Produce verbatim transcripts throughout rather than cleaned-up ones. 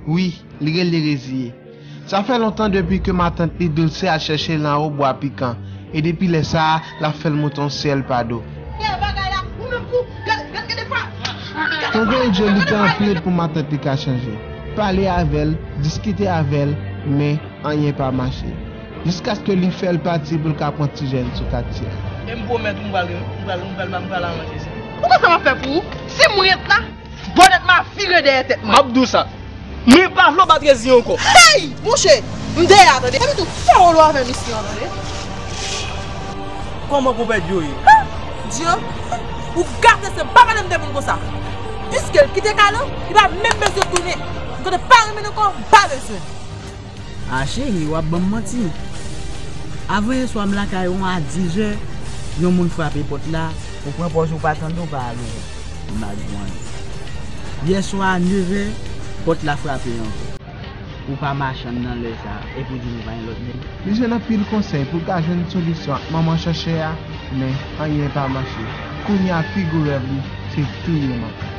Wi, li rele Reziye. Sa fè lontan depi ke matant li Doulse al chèche l anwo bwa pikan, e depi lè sa a, l ap fè l monte yon syèl pa do. Kè bagay la, ou menm tou, gad, gad, gade pa. Tonton Edjo lite anpil pou matant li ka chanje. Pale avè l, diskite avè l, men anyen pa mache. Jiskaske li fè l pati pou l ka pran ti jèn sou katye a. E m pwomèt ou, m pral, m pral, m pral, m pral aranje sa. Ou konn sa m ap fè pou ou? Si m ret la, bònèt m a vire dèyè tèt mwen. M ap di w sa. Mwen pa vle w bat Reziye ankò. Hey! Monchè, m dèyè a, tande. Epi tou, fè wòl ou avè misye an, tande. Kòman konpè Dyo ye? Ha! Dyo? Ou gate se pa pale m de moun konsa. Piske l kite kay la, li pa menm bezwen tounen. Kote pa renmen l ankò, m pa bezwen l. A cheri, w ap ban m manti. Avan yè swa m lakay ou a diz è, yon moun frape pòt la, ou pran pòz ou pa tande, ou pa al ouvè. M pa di w anyen. Yè swa a nèf è, pòt la frape ankò. Ou pa machann nan lè sa a, epi w di m ou pa gen lòt nèg. Li jwenn anpil konsèy pou l ka jwenn solisyon ak manman chòchè a, men anyen pa mache. Kounye a pi gwo rèv li, se touye matant.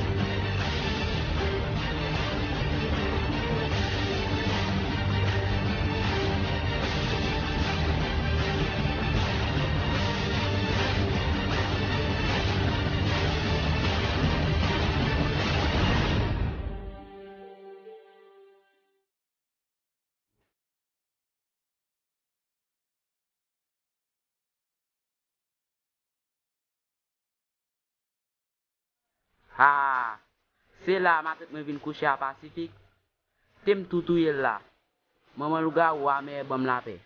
Ha! Se la a matant mwen vin kouche a Pasifik. Te m tou touye l la. Manman lougawou a mèyè ban m lapè.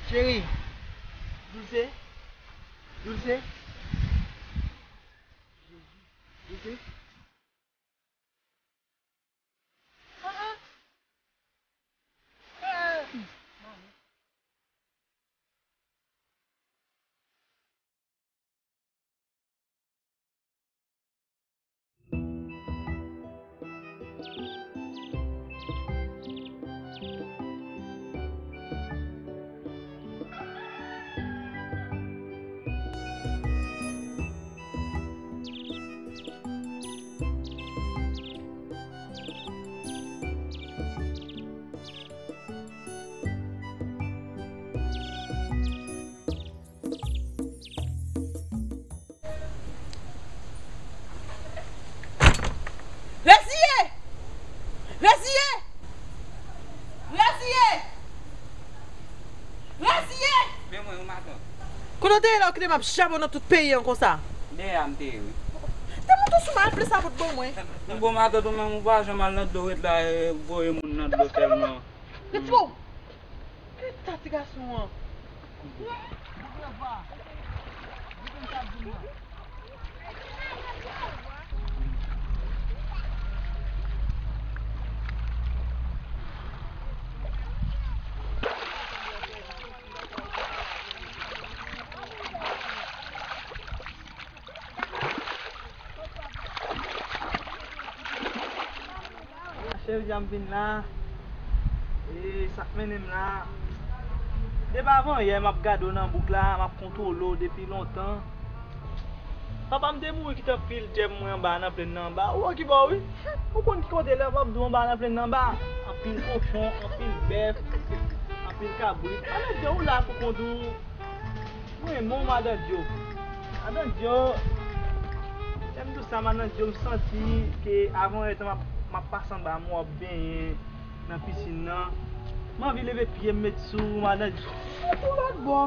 Cheri, Doulse, Doulse, Doulse. Reziye! Reziye! Reziye! Reziye! Men mwen, yon matant. Kote w te ye la, w kite m ap jape w nan tout peyi an konsa? Dèyè a m te ye, wi. Te monte sou mwen, al plis avòt bon mwen. Yon bon matant ou menm, ou pa janm al nan dlo ret la, e, voye moun nan dlo sèlman. Let's go! Ki ta ti gason an? Cheri, jan m vin la, e sa k mennen m la. Depi avan yè, m ap gade w nan bouk la, m ap kontwole w depi lontan. Papa m te mouri kite anpil djèm mwen anba nan plenn nan anba. Ou wè ki bò wi. Ou konn ki kote lè papa m di w anba nan plenn nan anba. Anpil kochon, anpil bèf, anpil kabrit. Alò, di w la pou kont ou. Mwen renmen w, madan Djo. Madan Djo, lè m di w sa, madan Djo, m santi ke avan yè tan m ap, m ap pase anba men w ap benyen nan pisin nan. M anvi leve pye m met sou ou, madan Djo. Ou sot yon lòt bò.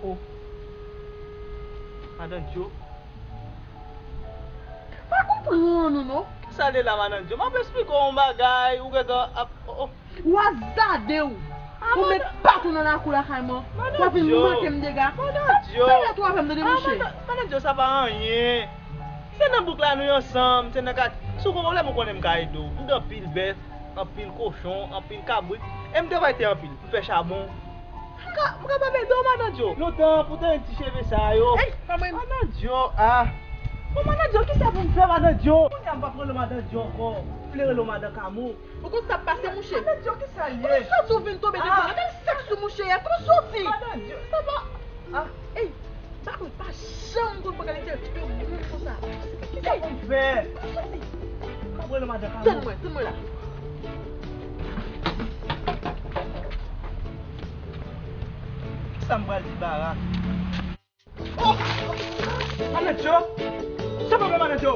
O. Madan Djo. Pa konprann ou non. Kisa l ye la, madan Djo? M ap esplike w yon bagay, ou gentan ap, o, o. W a zade w. Ou met patou nan lakou lakay mwen. W ap vin manke m dega. Pèmèt ou avè m tande monchè. Madan Djo, sa pa anyen. Se nan bouk la nou ye ansanm, se nan kat. Si w gen pwoblèm, ou konnen m ka ede w. M gen anpil bèf, anpil kochon, anpil kabrit. E m travay tè anpil. M fè chabon. M ka, m kapab ede w, Madan Djo. Lontan pou w te gen ti cheve sa yo. Ey, pa mwen. Madan Djo, ah. Bon, Madan Djo, kisa pou m fè, Madan Djo? Kounye a m p ap rele w Madan Djo ankò. M vle rele w Madan Kamo. Ou konn sa k pase, mouche? Madan Djo, kisa l ye? Kòman w soti w vin tonbe devan? Gade sèks sou mouche a. Kòman w soti? Madan Djo, sa va? Ah. Ey, pa konn, pa janm konn pran kalite de moun konsa. Kisa pou m fè? Soti. M ap rele Madan Kamo. Tann mwen, tann mwen la. Kisa m pral di Barak? Oh! Madan Djo! Sa pwoblèm Madan Djo?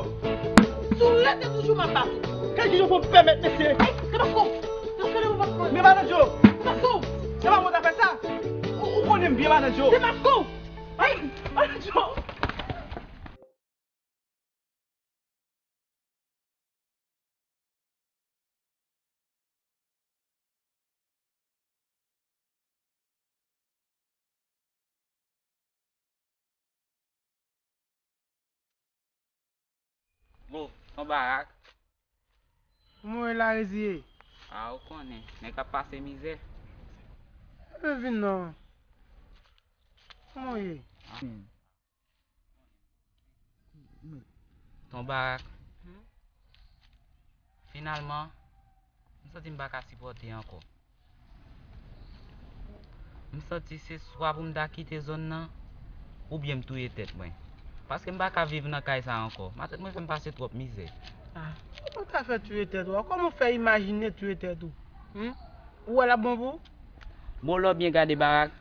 Si w rete toujou, m ap bat ou. Kèl ki jan pou m pèmèt mesye? Ey, se pa kou! Se pa kou! Men Madan Djo! Se pa kou! Se pa mwen k ap fè sa! Ou, ou konnen m byen Madan Djo! Se pa kou! Ey! Madan Djo! Bon, ton Barak. Kòman w ye la, Reziye? A, ou konnen, nèg ap pase mizè. Mwen vin non. Kòman w ye? Ton Barak. Finalman, m santi m pa ka sipòte ankò. M santi se swa pou m ta kite zòn nan, oubyen m touye tèt mwen. Paske m pa ka viv nan kay sa ankò. Matant mwen fè m pase twòp mizè. Ah, kòman w ta fè touye tèt ou? Kòman w fè imajine touye tèt ou? Hmm? Ou wè l ap bon pou ou? Bon, lè w byen gade Barak,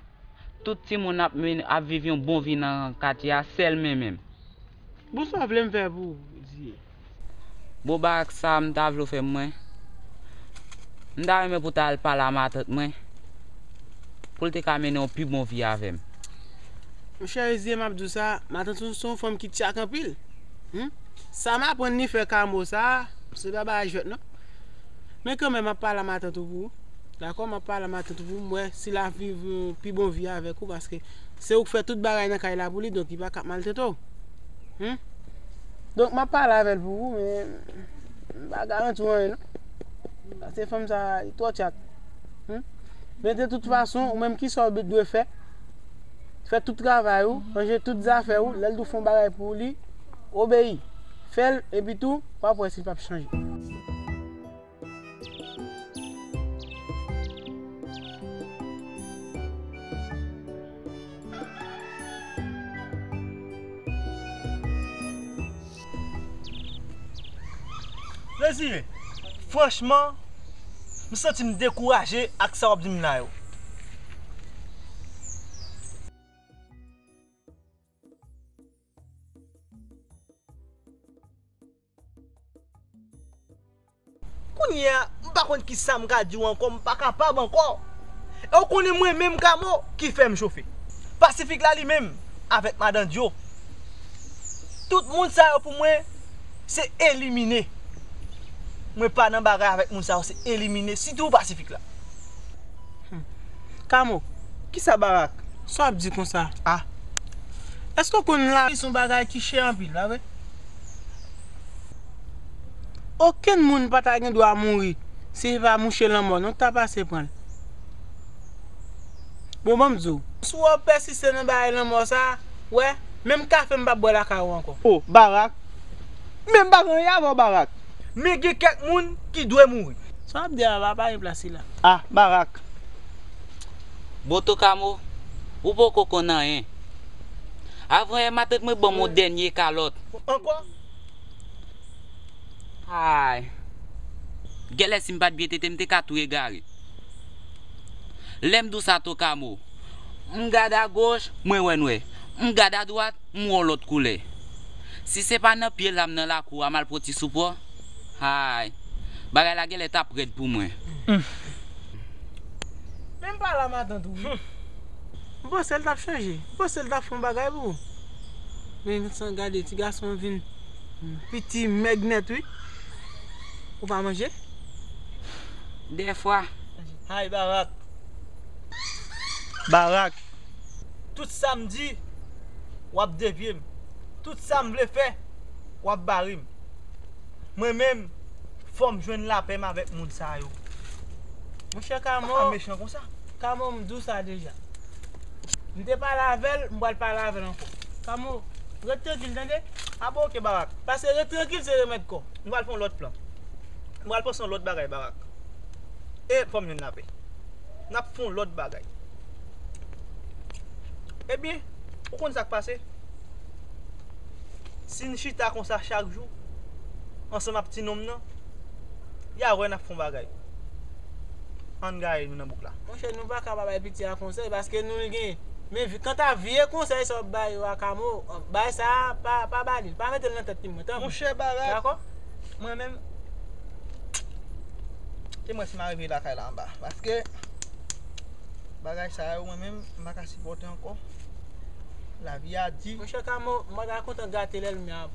tout timoun ap men, ap viv yon bon vi nan katye a, sèl men menm. Bon, sa w vle m fè pou ou, Diye? Bon, Barak, sa m ta vle w fè mwen, m ta renmen pou w ta al pale a matant mwen, pou l te ka mennen yon pi bon vi avè m. Monchè Reziye, m ap di w sa, matant ou se yon fanm ki tchak anpil. Hmm? Sa m aprann li fè Kamo sa, se pa bagay jwèt non. Men kanmenm, m ap pale a matant ou pou ou. Dakò, m ap pale a matant ou pou ou, m wè si l ap viv yon pi bon vi avèk ou, paske se ou k fè tout bagay nan kay la pou li, donk li pa ka ap maltrete w. Hmm? Donk, m ap pale avè l pou ou, men m pa garanti w anyen non. Paske fanm sa, li twò tchak. Hmm? Men de tout fason, ou menm, kisa w dwe fè? Fè tout travay ou, ranje tout zafè ou, lè l di w fè yon bagay pou li, obeyi. Fè l, epi tou, w ap wè si l p ap chanje. Dezire, franchman, m santi m dekouraje ak sa w ap di m la yo. Kounye a, m pa konn kisa m ka di w ankò, m pa kapab ankò. E w konnen mwen menm Kamo ki fè m chofe. Pasifik la li menm, avèk madan Dyo. Tout moun sa yo pou mwen, se elimine. Mwen pa nan bagay avèk moun sa yo, se elimine, sitou Pasifik la. Hmm. Kamo, kisa Barak? Sa w ap di konsa? Ah. Èske w konn lavi se yon bagay ki chè anpil, pa vre? Okenn moun pa ta gen dwa mouri si se pa mouche lanmò non k ta pase pran l. Bon, ban m di w. Si w ap pèsiste nan bagay lanmò sa, wè, menm kafe m p ap bwè lakay ou ankò. O, Barak! Men m pa gen anyen avè w, Barak! Men gen kèk moun ki dwe mouri. Sa w ap di a la, pa gen plas li la. Ah, Barak! Bon, Ton Kamo, ou poko konn anyen. Avan yè matant mwen ban m yon dènye kalòt. Ankò? Ay. Genlè si m pa t byen tete, m te ka tou egare. Lè m di w sa, Ton Kamo, m gade agoch, mwen wè nwè. M gade adwat, m wè yon lòt koulè. Si se pa nan pye la m nan lakou a m al pran ti soupò, ay, bagay la genlè t ap rèd pou mwen. Men m pale a matant ou wi. M panse l t ap chanje. M panse l t ap fè yon bagay pou ou. Men san gade, ti gason an vin piti mèg nèt wi. Ou pa manje? Dèfwa. Hay Barak. Barak. Tout sa m di, w ap devye m. Tout sa m vle fè, W ap bare m. Mwen menm, fò m jwenn lapè m avèk moun sa yo. Monchè Kamo, pa mechan konsa. Kamo, m di w sa deja. M te pale avè l, m pral pale avè l ankò. Kamo, ret trankil, tande? A bon, oke, Barak. Pase ret trankil, se remèd kò. M pral fè yon lòt plan. M pral panse yon lòt bagay, Barak. E fò m jwenn lapè. N ap fè yon lòt bagay. Ebyen, ou konn sa k pase? Si n chita konsa chak jou, ansanm ak ti nonm nan, y a wè n ap fè yon bagay. Ann gaye nou nan bouk la. Monchè, nou pa ka pa bay piti a konsèy, paske nou l gen. Men vi-, kanta vye konsèy sa w ap bay yo a Kamo, bay sa a, pa, pa ba li l, pa mete l nan tèt timoun, tanpri. Monchè, Barak, dakò? Mwen menm, se mwen si m a rive lakay la anba. Paske bagay sa yo, mwen menm, m pa ka sipòte ankò. Lavi a di. Monchè Kamo, m pa ta kontan gate lè limyè a.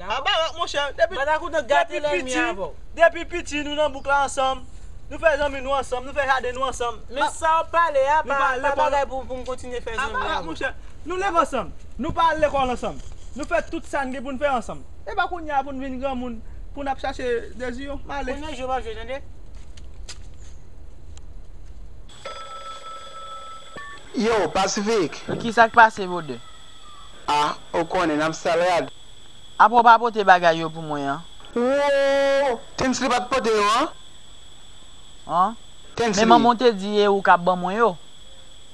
A Barak, monchè, depi, m pa ta kontan gate lè limyè avè w. Depi piti, nou nan bouk la ansanm. Nou fè zanmi nou ansanm, nou fè jaden nou ansanm. Men sa w ap pale a, pa, pa bagay pou, pou m kontinye fè zanmi avè w. Monchè, nou leve ansanm, nou pa al lekòl ansanm, nou fè tout sa n gen pou n fè ansanm. E pa kounye a pou n vin granmoun, pou n ap chache dezi yo, m ale. Kounye a jwe w ap jwe, tande? Yo, Pasifik! Kisa k pase, brother? A, ou konnen, n ap sal rad. Apre w pa pote bagay yo pou mwen an? Wo! Tensley pa t pote yo an? An? Tensley. Men manman w te di e ou k ap ban mwen yo.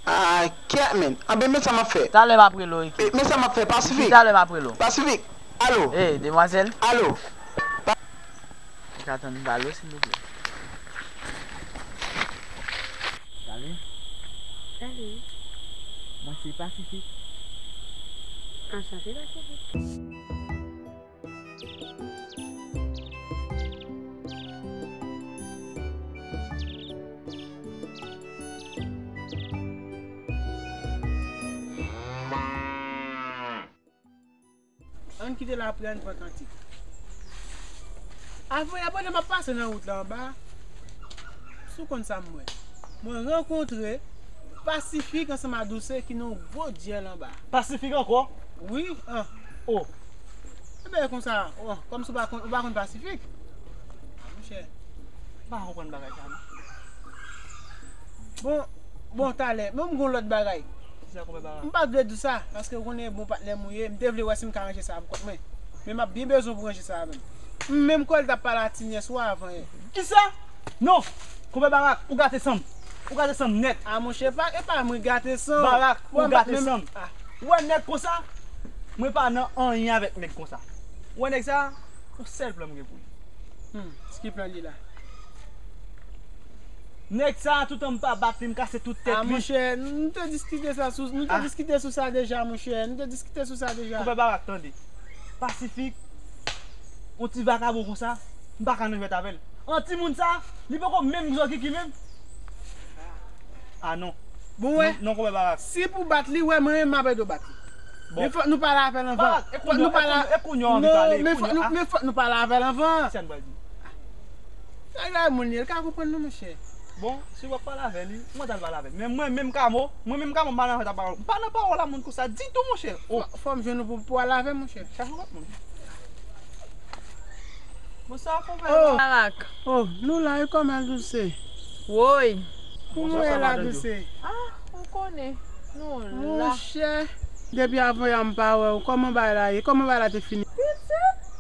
A, kèt, men. Anben, men sa m ap fè. Talè m ap rele w, Ricky. E, men sa m ap fè, Pasifik. Talè m ap rele w. Pasifik. Alo. Ey, demwazèl. Alo. Pa- Ou ka tann m pale w, silvouplè? Salut. Salut. Mwen se Pasifik. Anchante, Pasifik. Ann kite lapli, ann pran kantik. Avanyè, pandan m ap pase nan wout la anba, si w konn sa m wè, mwen rankontre Pasifik ansanm a Douse ki nan yon gwo dyèl anba. Pasifik ankò? Wi, an. O. Ebyen, konsa, o, kòmsi w pa konn, ou pa konn Pasifik? A, monchè. M pa konprann bagay sa, non. Bon, bon, talè, men m gon lòt bagay. Kisa, konpè Barak? M pa t vle di w sa, paske ou konnen bon patnè m ou ye, m te vle wè si m ka ranje sa pou kont mwen. Men m ap byen bezwen w pou ranje sa avè m. M menm kwè l t ap pale a ti nyès ou a avan yè. Kisa? Non! Konpè Barak, ou gate san m. Ou gate san m nèt. A monchè, pa, e pa mwen gate san w. Barak, ou gate san m. Ou wè nèg konsa? Mwen pa nan anyen avèk nèg konsa. Ou wè nèg sa? Yon sèl plan m gen pou li. Hmm, ki plan li la? Nèg sa, toutan m pa bat li, m kase tout tèt li. A monchè, nou te diskite sa sou, nou te diskite sou sa deja, monchè. Nou te diskite sou sa deja. Konpè Barak, tande. Pasifik, yon ti vakabon konsa, m pa ka nan jwèt avè l. An timoun sa, li poko menm jan Kiki menm. A non. Bon, wè. Non, non, konpè Barak. Si pou bat li, wè, mwen menm m ap ede w bat li. Bon. Men fòk nou pale avè l anvan. Barak, e kounye a, e kounye a w anvi pale, e kounye a. Men fòk nou pale avè l anvan. Sa n pral di? Sa gade moun li ye, l ka konprann nou, monchè. Bon, si w ap pale avè li, mwen t al pale avè l. Men mwen menm Kamo, mwen menm Kamo, m pa nan jwèt a pawòl. M pa nan pawòl a moun konsa ditou, monchè. O. Fò, fò m jwenn ou pou, pou w al avè m, monchè. Chache yon lòt moun. Bonswa, konpè. O. Barak. O, nou la, e kòman Douse? Woy. Kòman w ye la, Douse? A, ou konnen, nou la. Monchè, depi avanyè m pa wè w, kòman bagay la ye? Kòman bagay la te fini? Pitit!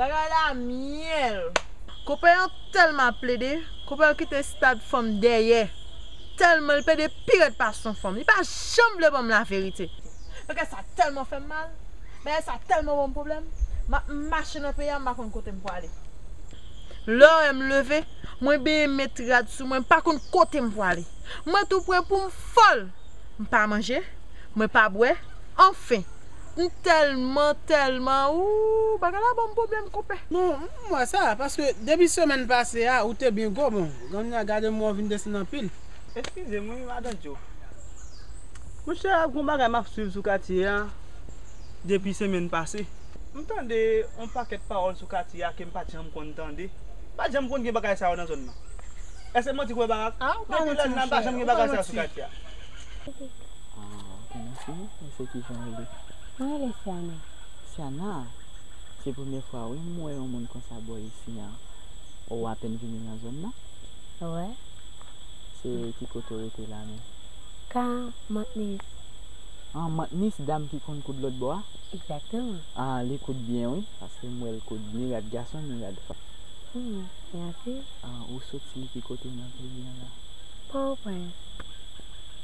Bagay la myèl. Konpè an tèlman ap plede, konpè an kite stad fanm dèyè. Tèlman l plede pi rèd pase yon fanm. Li pa janm vle ban m laverite. Bagay sa tèlman fè m mal. Bagay sa tèlman ban m pwoblèm. M ap mache nan peyi a, m pa konn kote m pwale. Lè w wè m leve, mwen benyen met rad sou mwen, m pa konn kote m pwale. Mwen tou pre pou m fòl. M pa manje, mwen pa bwè. Anfen, m tèlman, tèlman, ooh, bagay la ban m pwoblèm, konpè. Bon, m wè sa, paske depi semèn pase a, ou te byen gwo, bon, granmoun nan gade m wè w vin desann anpil. Eskize m wi, madan Djo. Monchè, gon bagay m ap swiv sou katye a depi semèn pase. M tande yon pakèt pawòl sou katye a ke m pa t janm konn tande. M pa t janm konn gen bagay sa yo nan zòn nan. Èske manti kwè Barak? Depi lè nan pa janm gen bagay sa yo sou katye a. Ah, ok, mèsi. Mesye, kijan w rele? Mwen rele Siana. Siana, se premye fwa wi m wè yon moun konsa bò isi a. Ou apèn vini nan zòn nan? Wè. Se ki kote w rete la menm? Ka Mantnis. Ah, Mantnis, dam ki konn koud lòt bò a? Egzakteman. Ah, li koud byen wi, paske m wè l koud byen, rad gason ni rad fanm. Hmm, mèsi. Ah, ou soti ki kote nan peyi an la? Pòtoprens.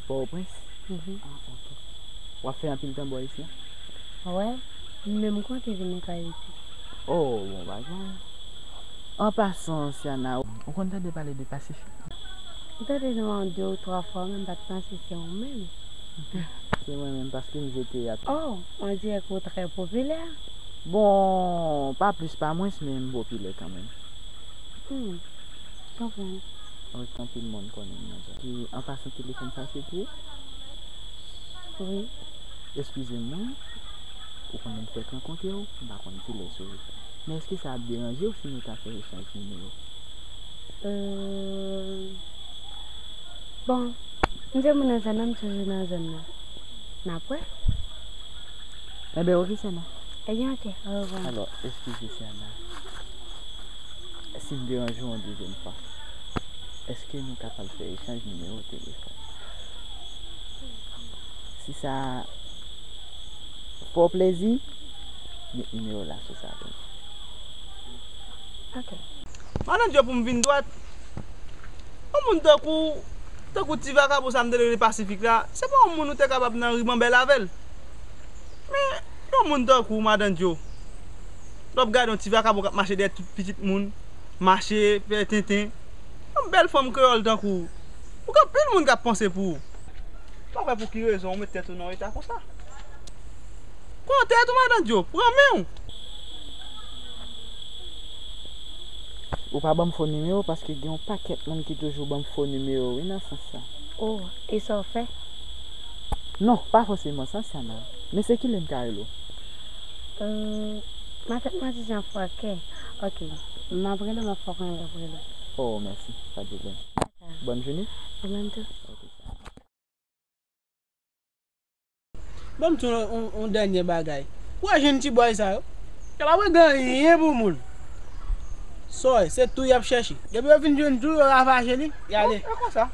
Pòtoprens? Mhm. Ah, ok. W ap fè anpil tan bò isi a? Wè, m menm konte vin netwaye isi. Oh, bon bagay. An pasan, Siana, ou konn tande pale de Pasifik? M tande non an de ou twa fwa, men m pa t panse se ou menm. Se mwen menm, paske m jete a. Oh, on dirait que ou très populaire. Bon, pa plis, pa mwens, men m popilè kanmenm. Hmm, konprann. Wi, anpil moun konnen m nan zòn. Ki, an pasan, telefòn sa se pou ou? Wi. Eskize m, wi. Ou konnen m fèk rankontre w, m pa konn kilès ou ye. Men èske sa ap deranje w si nou ta fè echanj nimewo? Euh, bon, m se moun nan zòn nan, m toujou nan zòn nan. N ap wè. Enben, oke, Siana. Ebyen, oke, orevwa. Alò, eskize, Siana. Si m deranje w yon dezyèm fwa, èske nou kapab fè echanj nimewo telefòn? Si sa fè w plezi, met nimewo w la sou sa pou mwen. Ok. Madan Djo, pou m vin dwat, yon moun tankou, tankou ti vakabon sa m te rele Pasifik la, se pa yon moun ou te kapab nan ri manbèl avè l. Men, yon moun tankou w, Madan Djo, lè w ap gade yon ti vakabon k ap mache dèyè tout pitit moun, mache, fè tenten, yon bèl fanm kreyòl tankou w, ou gen anpil moun k ap panse pou ou. M pa kwè pou ki rezon ou met tèt ou nan yon eta konsa. Kontè tou, Madan Djo, pran men w. Ou pa ban m fo nimewo paske gen yon pakèt moun ki toujou ban m fo nimewo wi nan sans sa. Oh, e sa w fè? Non, pa fòseman sa, Siana. Men se kilè m ka rele w? Euh, m a fèt mwen ti jan fòkè. Ok, m ap rele w, m ap fè w konnen lè w rele. Oh, mèsi, pa de pwoblèm. Bòn jounen. Ou menm tou. Ok, sa. Ban m di w yon, yon dènye bagay. Ou wè jèn ti bòy sa yo? Yo pa regle anyen pou moun. Sa w wè, se tou y ap chèche. Depi yo fin jwenn tou, yo ravaje li, y ale. E konsa?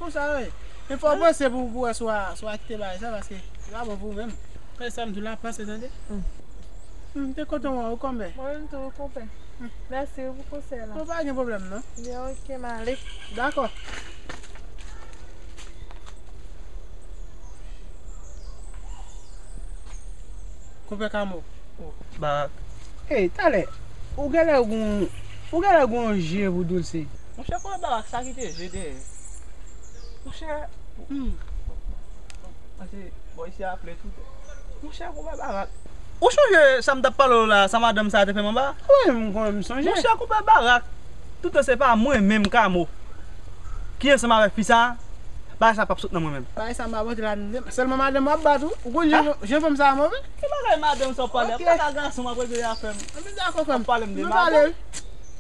Konsa yo ye. Men fò w panse pou, pou wè si w a, si w a kite bagay sa, paske li pa bon pou ou menm. Kòm sa m di w la, panse tande. Hmm, te kontan wè w, konpè. Mwen menm tou, konpè. Hmm. Mèsi wi pou konsèy la. Non, pa gen pwoblèm, non. Byen, ok, m ale. Dakò. Konpè Kamo. Oh, Barak. Ey, talè, ou genlè gon, ou genlè gon je pou Doulse. Monchè, konpè Barak, sa kite je dèyè. Monchè. Hmm. Pase bò isi a ap plen tout. Monchè, konpè Barak. Ou sonje sa m t ap pale w la, sa madanm sa a te fè m anba a? Wi, m konnen m sonje. Monchè, konpè Barak, toutan se pa mwen menm, Kamo, ki ansanm avèk fi sa a, bagay sa p ap sot nan mwen menm. Bagay sa m pa pote la, sèlman madanm w ap bat ou. Ou konn jan, jan fanm sa a move? Ki bagay madanm sa w ap pale? Ok. Ap pale a gason, m ap regle afè m. Anben, dakò, frè m. W ap pale m de madanm?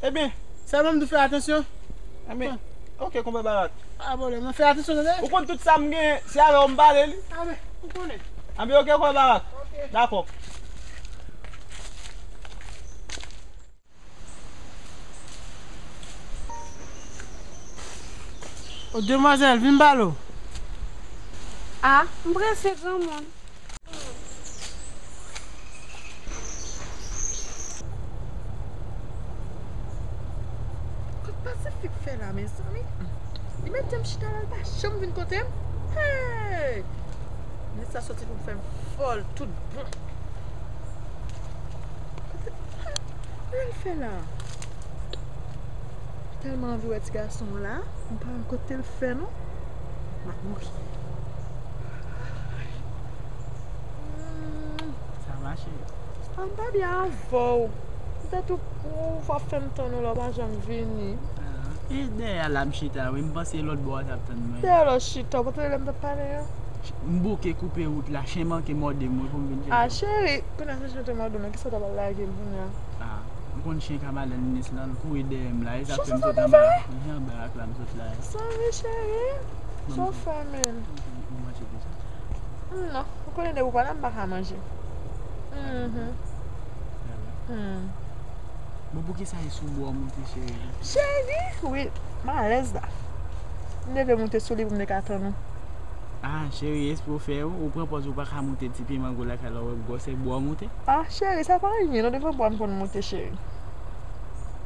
Ebyen. Sèlman m di w fè atansyon. Enben, ok, konpè Barak. Pa pwoblèm, non, fè atansyon, tande? Ou konn tout sa m gen, se avè w m pale li. Anben, ou konnen. Anben, ok, konpè Barak. Ok. Dakò. O, demwazèl, vin m pale w. A, m prese, granmoun. Kot Pasifik fè la, mezanmi? Li mete m chita la, li pa janm vin kote m. Hey! Nèg sa soti pou fè m fòl tout bon. Kote, sa l fè la? Tèlman anvi wè ti gason an la, m pa wè kote l fè non. M ap mouri. Hmm. Sa mache. A, m pa byen avè w. Poutèt ou, ou fè m tann ou la, ou pa janm vini. Ah, e dèyè a la m chita, wi, m panse lòt bò a t ap tann mwen. Dèyè la w chita, ou pa tande lè m t ap pale a? M bouke koupe wout la, chen manke mòde m, wi, pou m vin chèche w. A, cheri, kounye a se chen te mòde w, men kisa w ta pral lage m kounye a? Ah, ou konn chen ka malèn, minis lan, l kouri dèyè m la, e sa fè m sot anba, jan Barak la m sot la. Sanvi, cheri, sa w fè menm? Ou manje deja? Non, ou konnen depi w pa la, m pa ka manje. Mhm. Hmm. Bon, poukisa e sou bò w moute, cheri? Cheri, wi, m alèz la. M te vle moute sou li pou m te ka tann ou. Ah, cheri, espre w fè ou, ou pran pòz ou pa ka moute ti pye mango lakay la, ou wè gwosè bò w moute? Ah, cheri, sa pa anyen, non, devan bò m konn moute, cheri.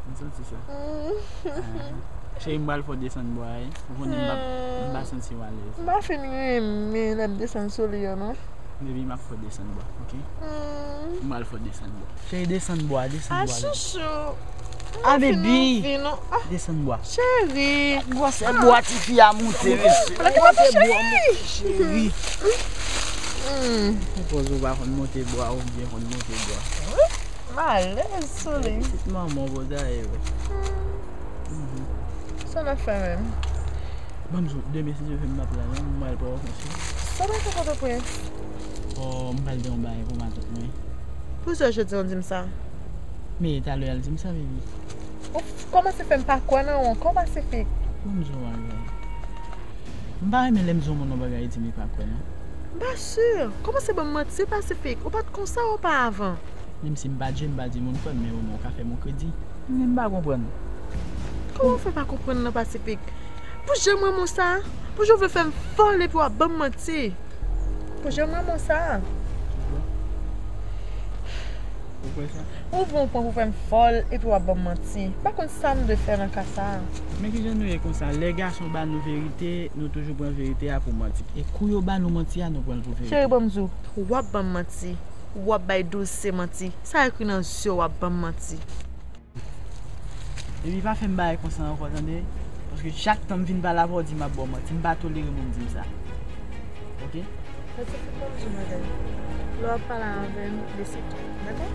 M santi sa. Mm. Ah. Cheri, m pral fè w desann bò a, wi. Ou konnen m pa, m pa santi m alèz. M pa fin renmen lè m desann sou li an, non. Baby, m ap fè w desann bò, oke? Mm. M pral fè w desann bò. Cheri, desann bò a, desann bò a. Ah, chouchou. Ah, baby. Desann bò a. Cheri. Gwosè bò a tifi a moute, mesye. Gwosè bò a moute, cheri. Mm. Ou poze w pa konn monte bò a, ou byen konn monte bò a. M alèz sou li. Pitit manman w poze a ye, wi. Mhm. Sa n ap fè menm? Ban m di w, demen, si Dye vle, m p ap la non, m pral pran w konsa. Sa w pral fè Pòtoprens? Oh, m pral gen yon bagay pou matant mwen. Poukisa jodi a w di m sa? Men talè a l di m sa, baby. Ou f-, kòmanse fè m pa kwè nan ou ankò, Pasifik. Ban m di w yon bagay. M pa renmen lè m di yon moun yon bagay epi m pa kwè non. M pa si. Kòmanse ban m manti, Pasifik. Ou pa t konsa oparavan. Menm si m pa Dye, m pa di moun kwè m, men omwen ou ka fè m yon kredi. Men m pa konprann. Kòman w fè pa konprann nan, Pasifik? Pou jan m renmen w sa? Pou jan w vle fè m fòl epi w ap ban m manti? Pou jan m renmen w sa? Ou kwè sa? Ou pran yon pwen pou fè m fòl epi w ap ban m manti. M pa konn sa m dwe fè nan ka sa a. Men kijan nou ye konsa? Lè gason ba nou verite, nou toujou pran verite a pou manti. E kou yo ba nou manti a, nou pran l pou verite. Cheri, ban m di w, w ap ban m manti. W ap bay douse manti. Sa ekri nan zye w, w ap ban m manti. Epi pa fè m bagay konsa ankò, tande? Paske chak tan m vin pale avè w, di m ap ba w manti. M pa tolere moun di m sa. Oke? Mèsi pou bon jou, madanm. Lè w ap pale avè m, lese tou. Dakò?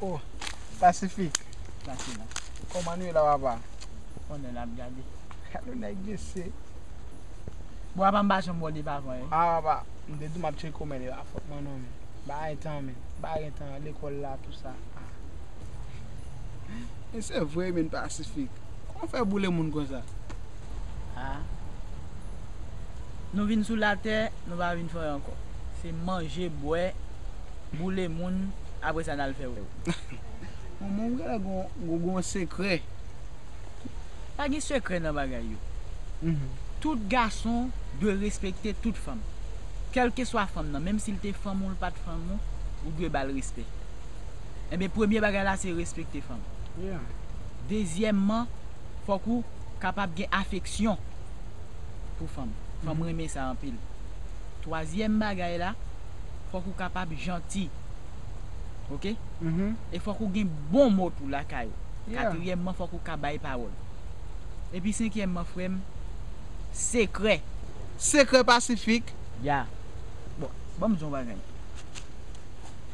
Oh, Pasifik. Pase la. Kòman nou ye la, papa? Konnen l ap gade. Gade yon nèg mesye. Bon, apa m pa janm wè w depi avan, wi. Ah, papa, m te di w m ap tcheke w, men li pa fòt mwen non, men. Bagay tan, men. Bagay tan, lekòl la, tou sa. Ah. Men se vre, men Pasifik. Kòman w fè boule moun konsa? Ah. Nou vin sou latè, nou pa vin fè ankò. Se manje, bwè, boule moun, apre sa n al fè wè. Manman, ou genlè gon, gon, gon sekrè. Pa gen sekrè nan bagay yo. Mhm. Tout gason dwe respekte tout fanm. Kèlkeswa fanm nan, menm si l te fanm ou l pa t fanm ou, ou dwe ba l respè. Enben, premye bagay la, se respekte fanm. Yeah. Dezyèmman, fòk ou kapab gen afeksyon pou fanm. Fanm Mhm. renmen sa anpil. Twazyèm bagay la, fòk ou kapab janti. Oke? Mhm. E fòk ou gen bon mo tou lakay ou. Yeah. Katriyèmman, fòk ou ka bay pawòl. Epi senkyèmman, frè m, sekrè. Sekrè Pasifik. Ya. Bon, ban m di w yon bagay.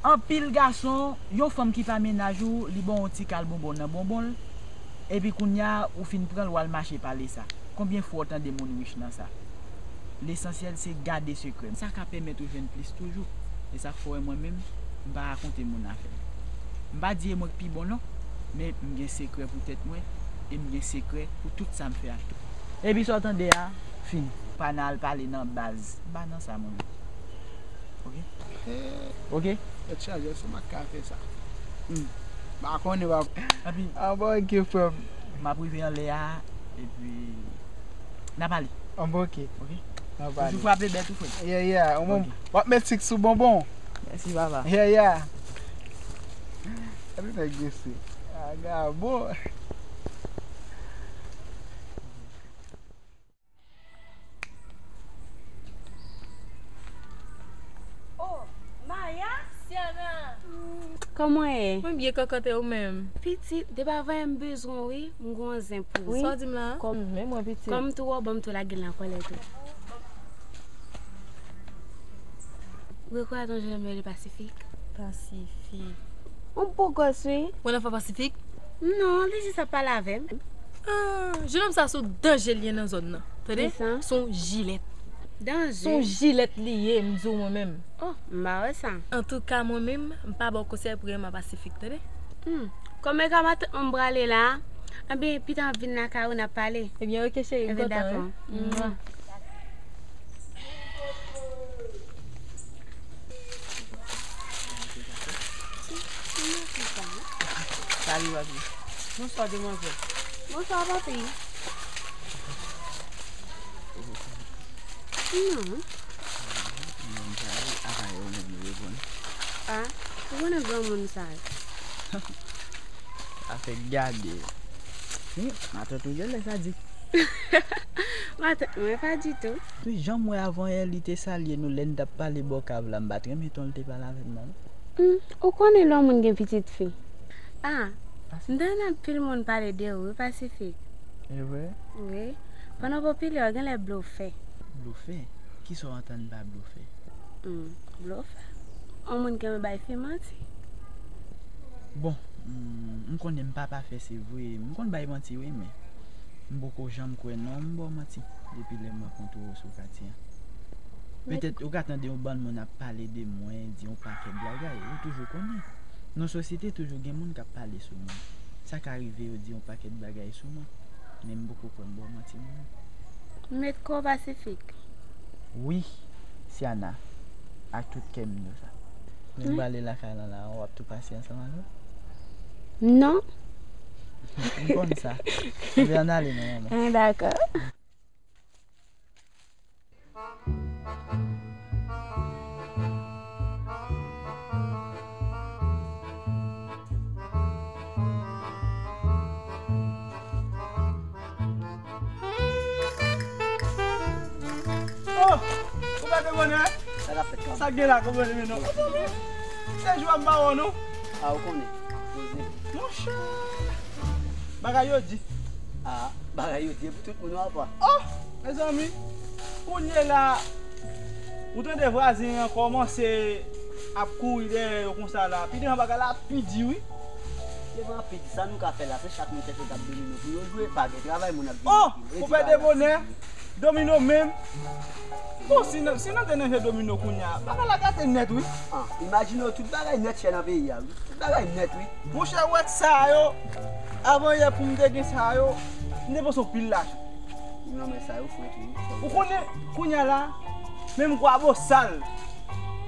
Anpil gason, yon fanm ki pa mennaj ou, li ba w yon ti kal bonbon nan bonbon l, epi kounye a, ou fin pran l, w al mache pale sa. Konbyen fwa w tande moun rich nan sa? Lesansyèl se gade sekrè. Sa ka pèmèt ou jwenn plis toujou. E sa k fè w wè mwen menm, m pa rakonte moun afè m. M pa di e mwen k pi bon non, men m gen sekrè pou tèt mwen, e m gen sekrè pou tout sa m fè a tou. Epi sa w tande a, fini. Pa nan al pale nan baz. M pa nan sa mwen menm. Oke? He. Oke? Tèt chaje, se m k ka fè sa. Hmm. M pa konnen, papa. Epi anba oke, frè m. M ap rive anlè a, epi n a pale. Anba oke. Oke? N a pale. Toujou frape bèt ou, frè m. Yeah, yeah. Ou menm, oke. W ap met sik sou bonbon. Mèsi, papa. Yeah, yeah. Gade nèg mesye. Vagabon. Oh, Maya, Siana. Kòman w ye? Mwen byen, kòkòt, e ou menm? Pitit, depi avan yè m bezwen w, wi, m gon zen pou ou. Wi. Sa w di m la? Kòm, men mwen pitit. Kòm tou wè w, ban m tou lage l nan kòlè tou. Ou rekonèt yon jèn nèg rele Pasifik? Pasifik. Yon bogòs, wi. Ou wè nan fè Pasifik? Non, li jis ap pale avè m. Ah, jenòm sa se yon danje li ye nan zòn nan. Tande? Kisa? Se yon jilèt. Danje? Se yon jilèt li ye, m di w mwen menm. Oh, m pa wè sa. Antouka, mwen menm, m pa ba w konsèy pou renmen Pasifik, tande? Hmm. Kòm e ka matant mwen m prale la, ebyen, pita m ap vin lakay ou n ap pale. Ebyen, oke, cheri, m kontan, wi. Ebyen, dakò. Mwa. Salut, papi. Bonswa, demwazèl. Bonswa, papi. Non. Moun sa yo, apa yo menm yo reponn. Ah, ou konnen granmoun sa yo. Afè gade. Wi, matant ou genlè sadik. Matant mwen pa ditou. Wi, jan m wè avan yè li te salye nou lè n t ap pale bò kav la, m pa t renmen ton l te pale avè m nan. Hmm, ou konnen lè yon moun gen pitit fi. Ah, m tande anpil moun pale de ou, wi, Pasifik. E vre? Wi. Pandan w popilè, w genlè blofè. Blofè? Kisa w antann pa blofè? Hmm, blofè. Yon moun ki renmen bay fi manti. Bon, hmm, m konnen m pa pafè, se vre. M konn bay manti, wi, men m poko janm kwè non m ba w manti depi lè m rankontre w sou katye a. Petèt ou ka tande yon bann moun ap pale de mwen, di yon pakèt bagay, ou toujou konnen. Nan sosyete, toujou gen moun k ap pale sou mwen. Sa ka rive yo di yon pakèt bagay sou mwen, men m poko kwè m ba w manti mwen menm. Met kò w Pasifik. Wi, Siana, ak tout kè m di w sa. Men m prale lakay lan la, w ap tou pase ansanm avè m? Non. M konn sa. Ebyen, ann ale non, manman. Ah, dakò. Oh! Ou pa te konnen? Sa k ap fèt, kanmenm? Sa k gen la, konprann men non. Se jou a m pa wè w non. A, ou konnen. Poze. Monchè! Bagay yo di. A, bagay yo di pou tout moun w apa. Oh! Mezanmi, kounye la, ou tande vwazen an kòmanse ap kouri dèyè yo konsa la. Pi devan bagay la ap pi di wi. Devan pi di, sa nou ka fè la, se chak moun chèche tab domino pou yo jwe, pa gen travay, moun ap vin. Oh! Pou pède bonè, domino menm. Bon, si nan, si nan te nan jwe domino kounye a, bagay la gate nèt wi. Ah, imajine w, tout bagay nèt chè nan peyi a wi. Tout bagay nèt wi. Monchè, w wè sa yo, avan yè pou m te gen sa yo, m te panse yon pil lajan. Non, men sa yo fre tou wi. Ou konnen, kounye a la, menm kwa bosal,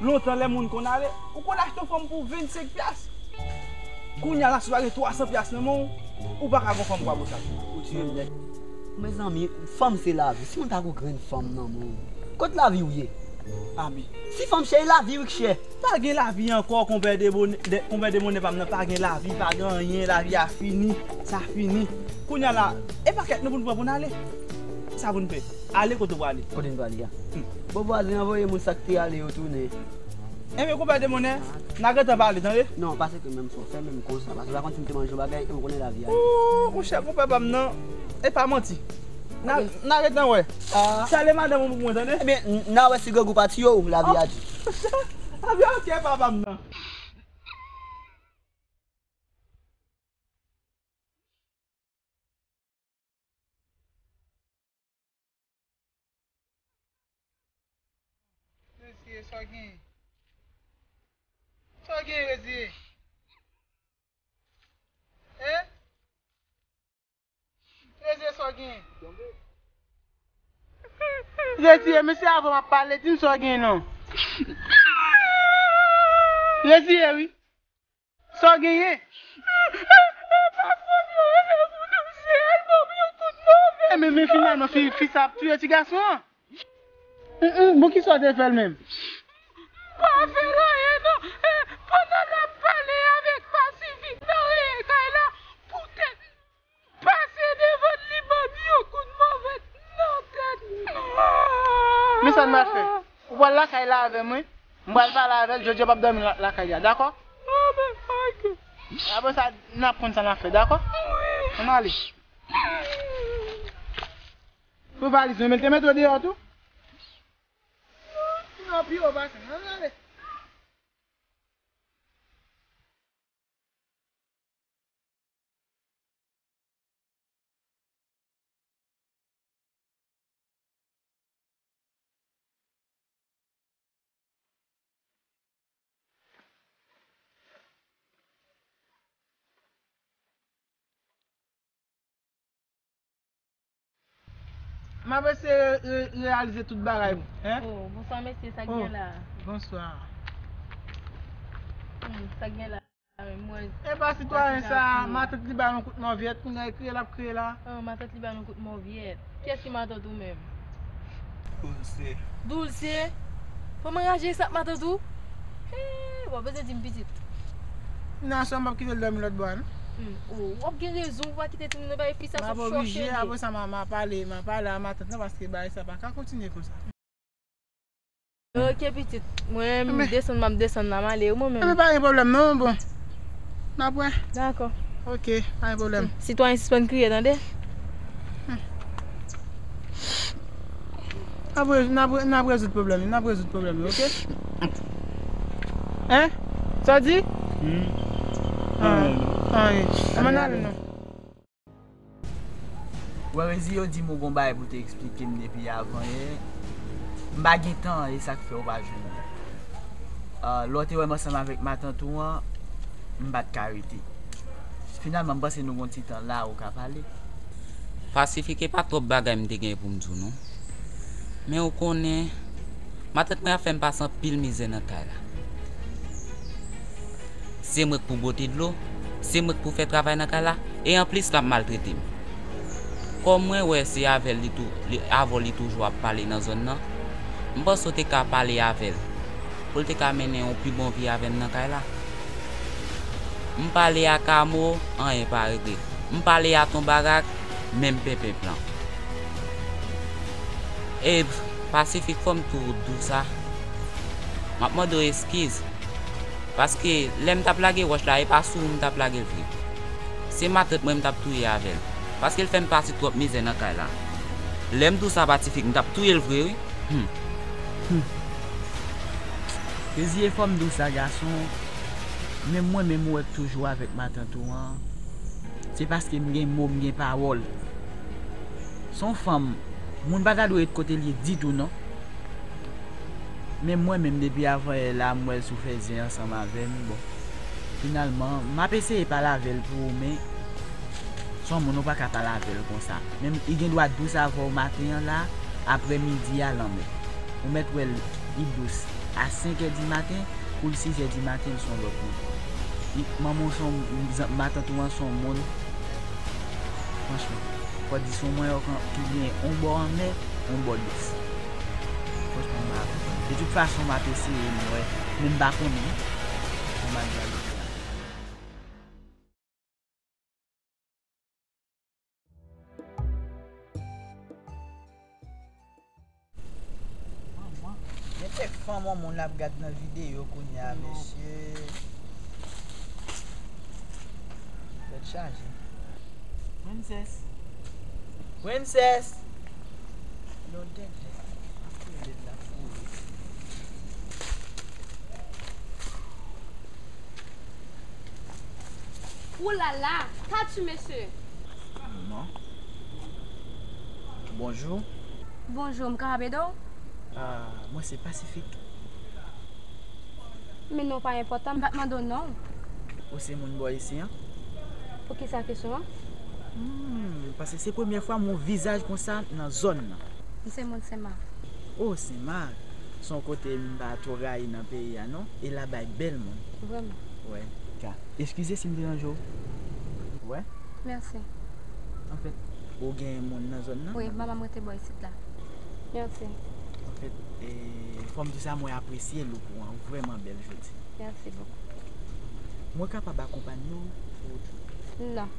lontan lè moun konn ale, ou konn achte yon fanm pou vennsenk pyas. Kounye a la, si w pa gen twasan pyas nan men w, ou pa ka gon fanm kwa bosal. Ou tiye m nèt. Mezanmi, fanm se lavi. Si moun pa gon grenn fanm nan men w, kot lavi w ye? Amen. Si fanm chè, e lavi wi k chè. Pa gen lavi ankò, konpè de bonè, de, konpè de bonè pa m nan, pa gen lavi, pa gen anyen, lavi a fini, sa fini. Kounye a la, e pakèt nou pou n pran pou n ale. Sa pou n fè? Ale kote w prale. Kote n prale a? Hmm. Bon, vwazen an voye moun sa k te ale yo tounen. Enben, konpè de bonè, n a gentan pale, tande? Non, pase ke menm fò, fè menm konsa, paske w pa konn si m te manje yon bagay, e w konnen lavi a ye. Ooh, monchè, konpè pa m nan, e pa manti. N a, n a gentan wè. Ah. Salye madanm ou pou mwen, tande? Ebyen, n, n a wè si grangou pa tiye w, lavi a di. Ebyen, oke, papa m nan. Reziye, sa w genyen? Sa w genyen, Reziye? Hein? Reziye, sa w genyen? Reziye, mesye, avan m ap pale, di m sa w genyen non. Reziye, wi. Sa w genyen? E pa fanm yo rele pou nou, se al ban m yon kout move. E men, men finalman, fi, fi sa ap touye ti gason an. Hum, hum, bon, kisa w te fè l menm? M pa fè l anyen non. E, pandan l ap pale avèk Pasifik nan reye kay la, poutèt pase devan l, li ban m yon kout move nan tèt. Men sa n pral fè. Ou pral lakay la avè m, wi. M pral pale avè l, jodi a w p ap dòmi la, lakay li a, dakò? Apre sa, n ap konn sa n ap fè, dakò? Wi. Ann ale. Pou valiz mwen, men l te mete w deyò tou? Non, pi wo pase. Ann ale. M ap eseye re-, re-, reyalize tout bagay, hein? Oh, bonswa mesye, sa k gen la? Bonswa. Hmm, sa k gen la menm, mwen? Epa sitwayen sa, matant li ba l yon kout mòvyèt, kounye a l kriye l ap kriye la. Oh, matant li ba l yon kout mòvyèt. Kiyès ki matant ou menm? Doulse. Doulse? Fò m anraje sa ak matant ou? Hey, w ap bezwen di m pitit. Nan aswè m p ap kite l dòmi lòt bò a non. Hmm, oh, w ap gen rezon, ou pa kite timoun nan bay fi sa sou chòche. M ap oblije, apre sa m a, m a pale, m a pale a matant lan paske bagay sa pa ka kontinye konsa. Ok pitit, mwen m desann, m ap desann la, m ale wi mwen menm. Enben pa gen pwoblèm non, bon. N ap wè. Dakò. Ok, pa gen pwoblèm. Sitwayen sispann kriye, tande? N ap re-, n ap re-, n ap rezoud pwoblèm yo, n ap rezoud pwoblèm yo, ok? Hein? Sa w di? Hmm. Anyen, anyen. Ann ale non. Wè Rezi, yo di m ou gon bagay pou te eksplike m depi avan yè. M pa gen tan, e sa k fè ou pa jwenn mwen. Ah, lè w te wè m ansanm avèk matant ou an, m pa t ka rete. Finalman, m panse nou gon ti tan la, ou ka pale. Pasifik, e pa twòp bagay m te gen pou m di w non. Men ou konnen, matant mwen ap fè m pase anpil mizè nan kay la. Se mwen k pou bwote dlo, se mwen k pou fè travay nan kay la, e anplis l ap maltrete m. Kòm mwen wè se avè l li tou, li, avè w li toujou ap pale nan zòn nan, m panse w te ka pale avè l, pou l te ka mennen yon pi bon vi avè m nan kay la. M pale ak Amo, anyen pa regle. M pale a Ton Barak, menm penpenp lan. E Pasifik, fò m tou di w sa. M ap mande w eskiz. Paske lè m t ap lage wòch la, e pa sou ou m t ap lage l vre. Se matant mwen m t ap touye avè l. Paske l fè m pase twòp mizè nan kay la. Lè m di w sa Pasifik, m t ap touye l vre wi. Hmm. Hmm. Dezi, e fò m di w sa gason, menm mwen menm ou wè k toujou avèk matant ou an, se paske m gen mo, m gen pawòl. Se yon fanm, moun pa ta dwe ret kote l ye ditou non. Men mwen menm depi avan yè la, m wè l sou fè zen ansanm avè m, bon. Finalman, m ap eseye pale avè l pou ou, men se yon moun ou pa ka pale avè l konsa. Menm li gen dwa dous avè w maten an la, aprè midi a lanmè. Ou mèt wè l, li dous a senk è di maten, kou l sis è di maten, l se yon lòt moun. Li, manman w se yon, matant ou an se yon moun, franchman, fò di se yon manyòk an, ki gen yon bò anmè, yon bò dous. Franchman, m pa konprann. De tout fason, m ap eseye m wè, men m pa konnen non. Kòman l pral ye la. Manman, gen kèk fanm yon moun ap gad nan videyo kounye a, mesye. Tèt chaje. Princess. Princess. Lòdèdè. Ap koule la, koule. Oulala, pa ti mesye. Non. Bonjou. Bonjou, m kapab ede w? Ah, mwen se Pasifik. Men non pa enpòtan, m pa t mande w non w. Ou se moun bò isi an? Poukisa kesyon an? Hmm, paske se premyè fwa m wè yon vizaj konsa nan zòn nan. M se moun Senmak. Oh, Senmak. Se yon kote m pa twò rayi nan peyi a non. E la bay bèl moun. Vrèman. Wè. Ka. Eskize si m deranje w. Wè. Mèsi. Anfèt, ou gen moun nan zòn nan? Wi, manman m rete bò isit la. Mèsi. Anfèt, e, fò m di sa, mwen apresye look ou an, ou vrèman bèl jodi. Mèsi bokou. Mwen kapab akonpanye w sou wout la? Non,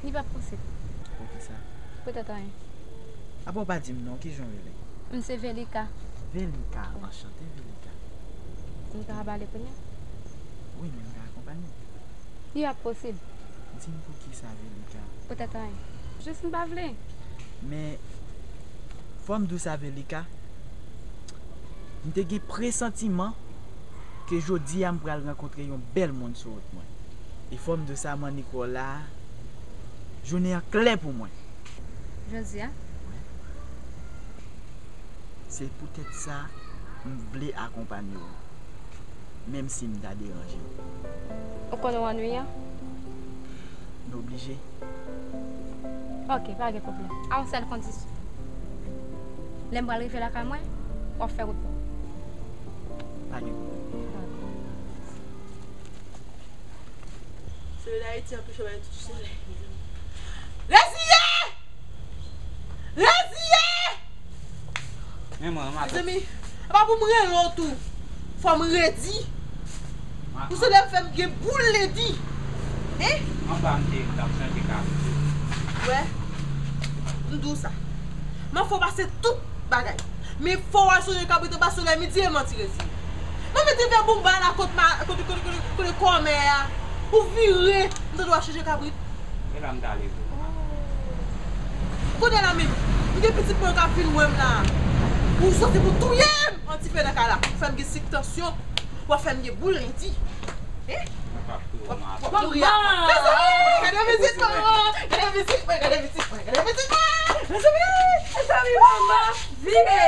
li pa posib. Poukisa? Poutèt anyen. Apa w pa di m non, kijan w rele? M se Velika. Velika, anchante Velika. M kapab ale kounye a? Wi, men m ka akonpanye w. Li ap posib. Di m poukisa, Velika? Poutèt anyen. Jis m pa vle. Men, fò m di w sa, Velika, m te gen presantiman ke jodi a m pral rankontre yon bèl moun sou wout mwen. E fò m di w sa, m annik wè w la, jounen an klè pou mwen. Jodi a? Wi. Se poutèt sa, m vle akonpanye w, menm si m ta deranje w. Ou konnen w annuiyan? M oblije. Ok, pa gen pwoblèm. A yon sèl kondisyon. Lè m pral rive lakay mwen, w ap fè wout pa w. Pa gen pwoblèm. Dakò. Solèy Dayiti anpeche w bay tout solèy, mezanmi. Reziye! Reziye! Men mwen, matant. Mezanmi, apa pou m rele w tou? Fò m redi. Pou solèy fè m gen boul ledi. Hein? Anba m te, m t ap chanje kabrit. Wè, m di w sa. M ap fè w pase tout bagay. Men fò w al chanje kabrit anba solèy midi e manti resi. Mwen mete vè bonba la kot ma, kote, kote, kote, kote kòmè a. Ou vire, m tande w al chanje kabrit. E la m t ale vre. Kounye a la menm, m gen pitit mwen k ap vin wè m la. Ou soti pou touye m an dife nan kay la. Ou fè m gen sik tansyon, w ap fè m gen boul ledi. Hein? W ap, w ap mouri a. Mezanmi, gade pitit mwen. Gade pitit mwen, gade pitit mwen, gade pitit mwen. Mezanmi, mezanmi, manman, vire.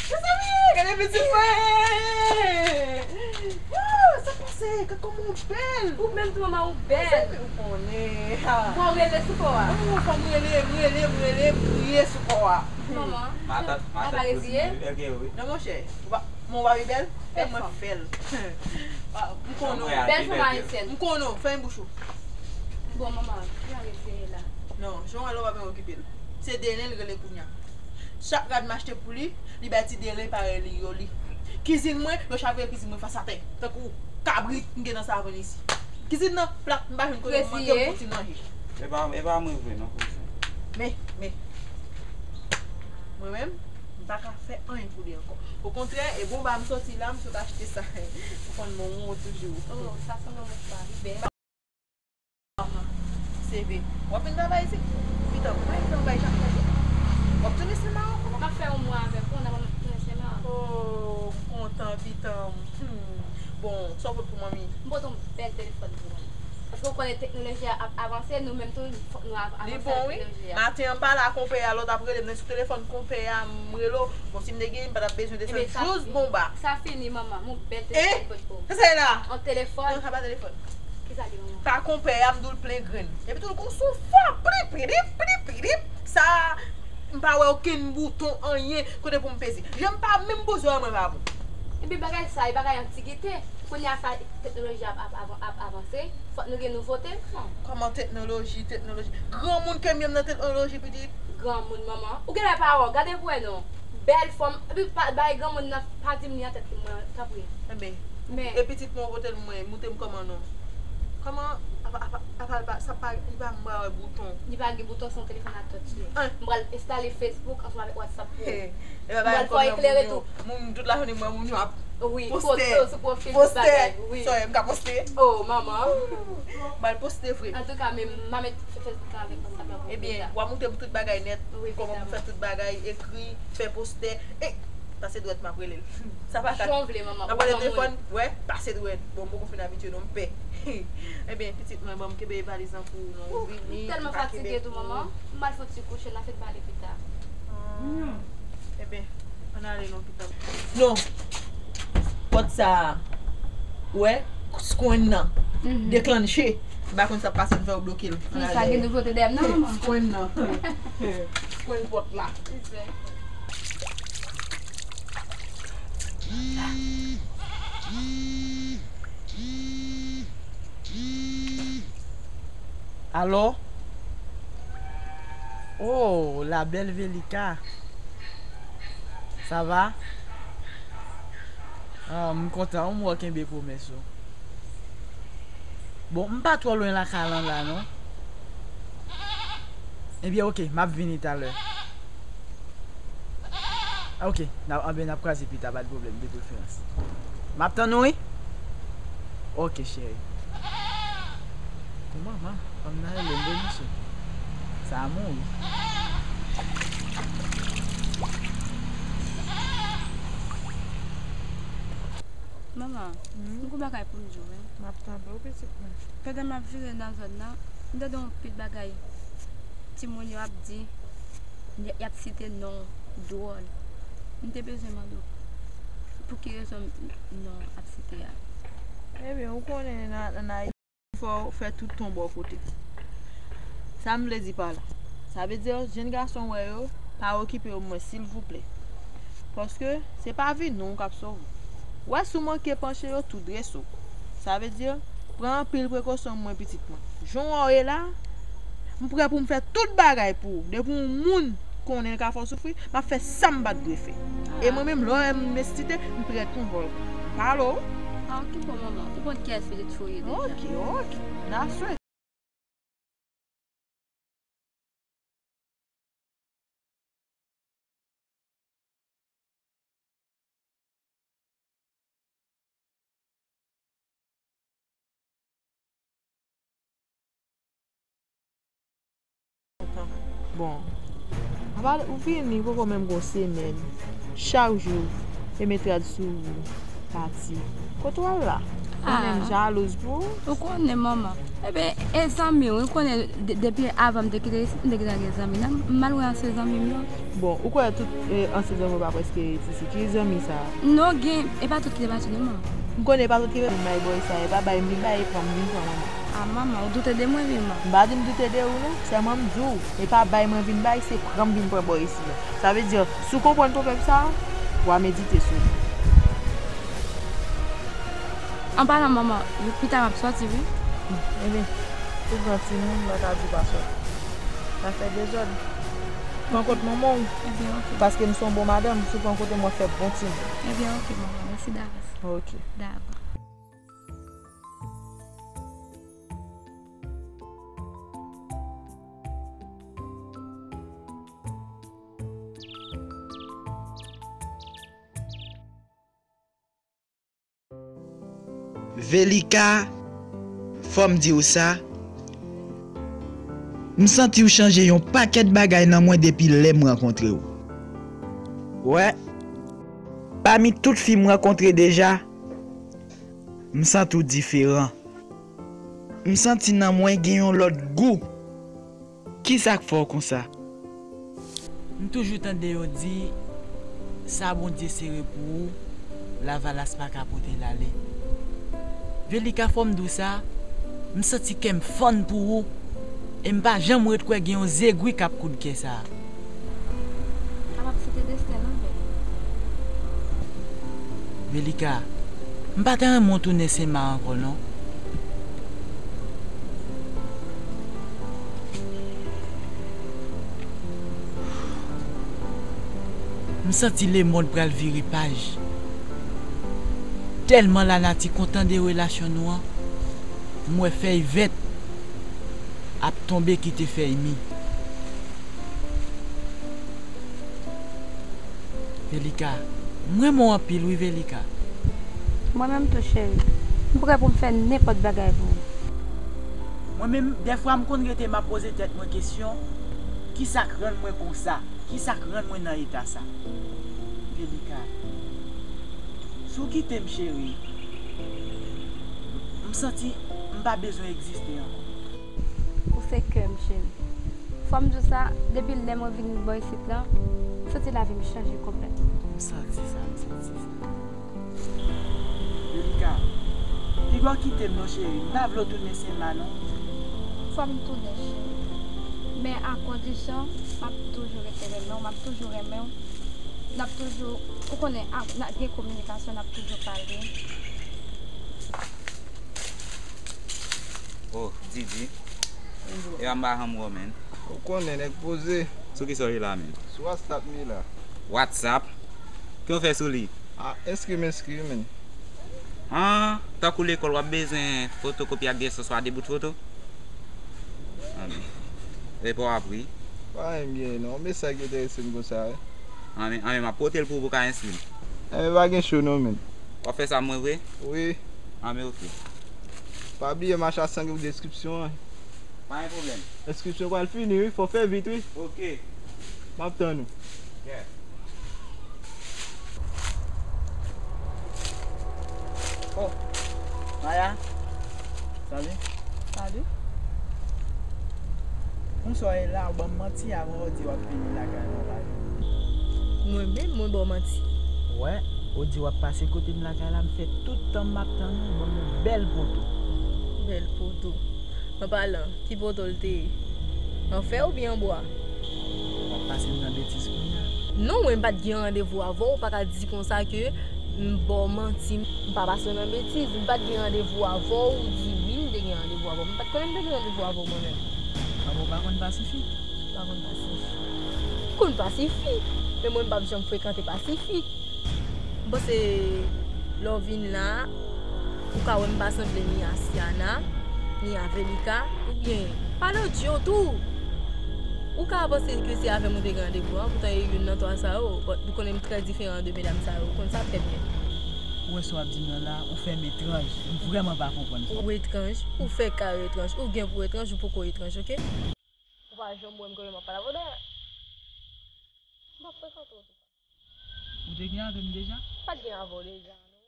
Mezanmi, gade pitit mwen. Wouw, sa pase? Gad kòman w bèl. Ou menm tou, manman, ou bèl. Mezanmi, ou konnen. Bon, rele sou kò a. Oh, fò m rele, m rele, m rele, m kriye sou kò a. Manman, matant, matant, reziye. Non, monchè, ou pa, mon mari bèl, fè mwen fè l. M konnen w. Bèl fanm ayisyèn. M konnen w, fèmen bouch ou. Bon, manman, ki mari se la? Non, jan w wè la, w pa bezwen okipe l. Se Delen l rele kounye a. Chak rad m achte pou li, li bay ti Delen parèy li yo li. Kizin mwen, yo chavire kizin mwen fas atè, tankou kabrit m gen nan savann isi. Kizin nan plat, m pa jwenn kote m manje, m fouti manje. E pa, e pa mwen vre non, kouzen. Men, men. Mwen menm, m pa ka fè anyen pou li ankò. Okontrè, e bonba m soti la, m sot achte sa. Ou konn bonbon toujou. Oh, sa sanble yon bèl. Se vre. W ap vin travay isit? Pitan, mwen vin travay chak jou. W ap tounen sinema ankò? M ap fè yon mwa avèk ou, n ap tounen sinema. Oh, m kontan, pitan. Hmm. Bon, sa w pot pou manmi? M pote yon bèl telefòn pou manmi. Paske w konnen teknoloji a ap avanse, nou menm tou, fòk nou av-, avanse avèk teknoloji a. Li bon, wi. Maten an, m pale a konpè a, lè w t ap rele m nan sou telefòn konpè a, m rele w. Bon, si m te genyen, m pa t ap bezwen desann jous bonba. Sa fini, manman. M yon bèl telefòn pou ou. Sa sa ye la? Yon telefòn. Non, sa pa telefòn. Kisa li, manman? Pa konpè a, m di w l plen grenn. Epi tou l gon son fò, plip, plip, plip, plip. Sa, m pa wè okenn bouton, anyen, kote pou m peze. Jan m pa menm poze w a mwen pa bon. Epi bagay sa, e bagay antikite. Kounye a sa, teknoloji ap, ap, ap, ap avanse. Fòk nou gen nouvote, non? Kòman teknoloji, teknoloji? Granmoun ke m ye m nan teknoloji, pitit. Granmoun, manman. Ou genlè pa wè, gade pou wè non. Bèl fanm. Epi pa, bay granmoun nan, pa di m li nan tèt mwen, tanpri. Enben, men e pitit mwen, pote l mwen, moute m kòman non? Kòman, apa, apa, apa, apa, sa pa, li pa m pa wè bouton. Li pa gen bouton, se yon telefòn a touch li. Hein? M pral enstale Facebook ansanm avèk WhatsApp pou ou. Hey, e pa bagay m pral fè w eklere tou. Moun, tout lajounen m wè moun yo ap poste. Wi, foto sou pwofil, tout bagay, wi. Sa w wè m ka poste? Oh, manman. M pral poste vre. Antouka, men m pa met Facebook la avèk WhatsApp la pou pita. Ebyen, w a moute m tout bagay nèt. Wi, kòman pou fè tout bagay, ekri, fè postè. E, pase dwèt m ap rele l. Sa pa ka. Jan w vle, manman. Nan pale telefòn, wè, pase dwèt. Bon, m poko fin abitye non, m pè. Ebyen, pitit mwen, ban m kenbe valiz lan pou ou non. Ou vini, m tèlman fatige tou, manman. M al fouti kouche, n a fin pale pita. Ebyen, ann ale non, pitit. Non. Pòt sa a, ou wè, screen nan deklanche. M pa konn sa k pase, m fè yo bloke l. Ann ale. Sa gen nouvote dèyè m nan, manman? Screen nan. Screen pòt la. Alò? Oh, la belle Velika. Sa va? Ah, m kontan, m wè w kenbe pwomès ou. Bon, m pa twò lwen lakay lan la, non. Ebyen, oke, m ap vini talè. Oke, n a, anben, n ap kwaze pita, pa de pwoblèm, de preferans. M ap tann ou, wi. Oke, cheri. Pou manman, fanm nan rele m, wi, mesye. Sa a mouri. Manman, m gon bagay pou m di w, wi. M ap tande w, pitit mwen. Pandan m ap vire nan zòn nan, m tande yon pil bagay timoun yo ap di, y, y ap site non dwòl. M te bezwen mande w, pou ki rezon non ap site a? Ebyen, ou konnen nan, nan Ayiti, fò w fè tout ton bò kote. Sa m vle di pa la, sa vle di, jèn gason w wè yo, pa okipe yo mwen, silvouplè. Paske se pa vi nou k ap sove w. Ou wè, si w manke panche, yo tou drese w. Sa vle di, pran anpil prekosyon, mwen pitit mwen. Jan w wè w ye la, m prè pou m fè tout bagay pou ou. Depi yon moun konnen l ka fè w soufri, m ap fè sa m pa t dwe fè. E mwen menm, lè w wè m esite, m prè pou m ba w. M pale w. Ah, ok, bon, manman. Ou konn kiyès pitit fi w ye deja. Ok, ok. That's right. Bon, apa ou vini poko menm gon semèn, chak jou, e met rad sou ou, pati. Kote w al la? Ou menm jalouz pou ou? Ou konnen, manman. Eben, e zanmi w, ou konnen, de- depi avan m te kite isit, m te gentan gen zanmi la. M al wè ansyen zanmi m yo. Bon, ou kwè tout, e, ansyen zanmi w pa prèske rete isit? Ki zanmi sa a? Non, gen, e pa tout ki te pati, non, manman. M konnen e pa tout ki rete, m bay bòy sa a, e pa bay m vin bay, e pran m vin pran, manman. Ah, manman, ou doute de mwen, wi, manman. M pa di m doute de ou, non. Sèlman m di w, e pa bay mwen vin bay, se pran m vin pran bò isit la. Sa vle di, si w konprann pwoblèm sa a, w a medite sou li. An palan, manman, pita m ap sòti, wi. Ebyen, ou pran timoun, mwen ka di w pa sòti. Sa fè dezòd. Pran kont manman w. Ebyen, ok. Paske m se yon bon madanm, si w pran kote m, w ap fè bon timoun. Ebyen, ok, manman, mèsi davans. Ok. Dakò. Velika, fò m di w sa, m santi w chanje yon pakèt bagay nan mwen depi lè m rankontre w. Wè, pami tout fi m rankontre deja, m santi w diferan. M santi nan mwen gen yon lòt gou. Kisa k fè w konsa? M toujou tande yo di, sa Bondye sere pou ou, lavalas pa ka pote l ale. Velika, fò m di w sa, m santi kè m fann pou ou, e m pa janm ret kwè gen yon zegwi k ap koud kè sa a. Kapab se te desten l anpè. Velika, m pa ta renmen w tounen Senmak ankò, non. M santi lemonn pral vire paj. Tèlman lanati kontan de relasyon nou an, m wè fèy vèt ap tonbe kite fèy mi. Velika, m renmen w anpil wi, Velika. Mwen menm tou, cheri. M prè pou m fè nenpòt bagay pou ou. Mwen menm, dèfwa m konn rete m ap poze tèt mwen kesyon, kisa k rann mwen konsa? Kisa k rann mwen nan eta sa? Velika, si w kite m, cheri, m santi m pa bezwen egziste ankò. Ou se kè m, cheri. Fò m di w sa, depi lè mwen vin bò isit lan, m santi lavi m chanje konplètman. M santi sa, m santi sa. Velika, piga w kite m non, cheri. M pa vle w tounen Senmak non. Fò m tounen, cheri. Men a kondisyon, m ap toujou rete renmen w, m ap toujou renmen w. N ap toujou, ou konnen, ap, n ap gen kominikasyon, n ap toujou pale. Oh, Didi. E a m pa janm wè w, menn. Ou konnen, nèg poze. Sou kisa w ye la, menn? Sou WhatsApp m ye la. WhatsApp? Ki w fè sou li? Ah, enskri m enskri wi, menn. Ah, tankou lekòl, w ap bezwen fotokopi ak de sòs, swa de bout foto? Ah, men. Epi w ap ri. Pa anyen m genyen non. Mesaj ki enterese m konsa wi. Anben, anben, m ap pote l pou ou pou w ka enskri m. Enben, pa gen cho non, menn. W ap fè sa mwen vre? Wi. Anben, oke. Pa bliye mache a san goud deskripsyon an. Pa gen pwoblèm. Enskripsyon pral fini, wi. Fò fè vit, wi. Oke. M ap tann ou. Yeah. Oh, Maya. Salut. Salut. Bonswa, e la, ou ban m manti avan ou di w ap vini lakay mwen, ou pa vini. Mwen menm, mwen ba w manti? Wè, ou di w ap pase kote m lakay la, m fè tout tan m ap tann ou, ban m yon bèl poto. Bèl poto. An palan, ki poto l te ye? An fè oubyen an bwa? W ap pase m nan betiz kounye a. Non, mwen m pa t gen randevou avè w, ou pa ka di konsa ke m ba w manti. M pa pase w nan betiz, m pa t gen randevou avè w, ou di wi, m te gen randevou avè w. M pa t konnen m te gen randevou avè w mwen menm. Apa w pa konn Pasifi? M pa konn Pasifi. M konn Pasifi, men mwen m p ap janm frekante Pasifi. M panse lè w vin la, ou ka wè m pa sanble ni a Siana, ni a Velika, oubyen pa Lodjo tou. Ou ka panse ke se avè m ou te gen randevou an, poutan e youn nan twa sa yo, but ou konnen m trè diferan de medam sa yo, ou konn sa trè byen. Ou wè sa w ap di m nan la, ou fè m etranj, m vrèman pa konprann sa. Ou etranj, ou fè kare etranj, ou gen pou etranj, ou poko etranj, oke? Ou pa janm wè m kote m ap pale avè w dayè. M p ap frekante w tou. Ou te gen avè m deja? M pa t gen avè w deja, non.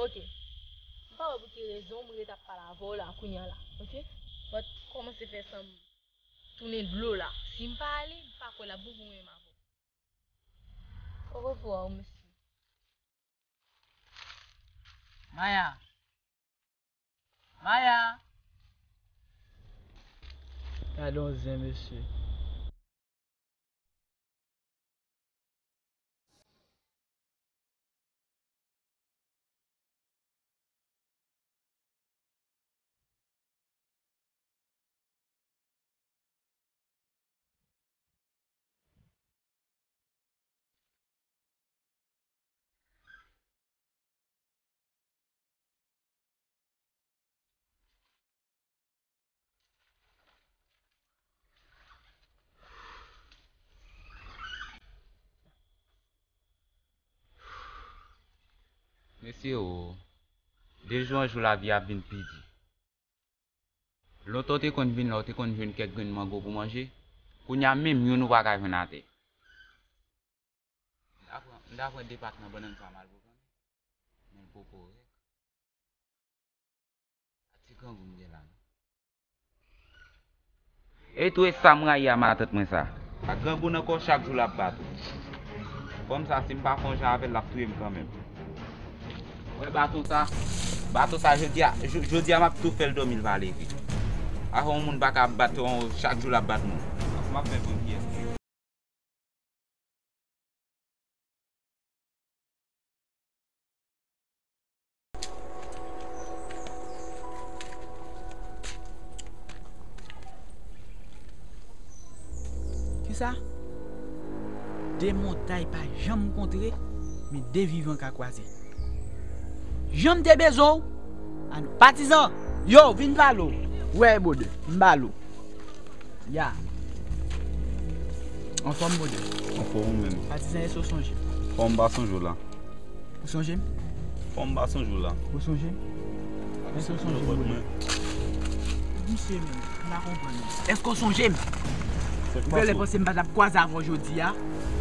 Oke. M pa wè pou ki rezon m ret ap pale avè w la, kounye a la, oke? But kòmanse fè san m tounen dlo la. Si m pa ale, m pa kwè l ap bon pou mwen menm avè w. Orevwa, mesye. Maya! Maya! Gade yon zen, mesye. Mesye o, de jou an jou lavi a ap vin pi di. Lontan w te konn vin la, w te konn jwenn kèk grenn mango pou manje. Kounye a menm youn ou pa ka jwenn atè. M ta pran, m ta pran de pat nan bannann sa m al pou kanmen. Men l poko rèk. A ti grangou m gen la non. E tou e sa m rayi a matant mwen sa. Ak grangou nan kò chak jou l ap bat ou. Fanm sa si m pa fè yon jan avè l, l ap touye m kanmenm. Ou wè baton sa? Baton sa jodi a, jo- jodi a m ap tou fè l dòmi l pa leve. Afè yon moun pa ka bat yon chak jou l ap bat moun. M ap fè konn kiyès ki. Kisa? De montay pa janm kontre, men de vivan ka kwaze. Jan m te bezwen w, a nou patizan, yo, vin pale w. Wè, brother, m pale w. Ya. Anfòm, brother? Anfòm ou menm? Patizan, èske w sonje m? Fò m pa sonje w la. Ou sonje m? Fò m pa sonje w la. Ou sonje m? Èske w sonje m, brother? Misye menm, m pa konprann non. Èske w sonje m? Ou genlè panse m pa t ap kwaze avè w jodi a?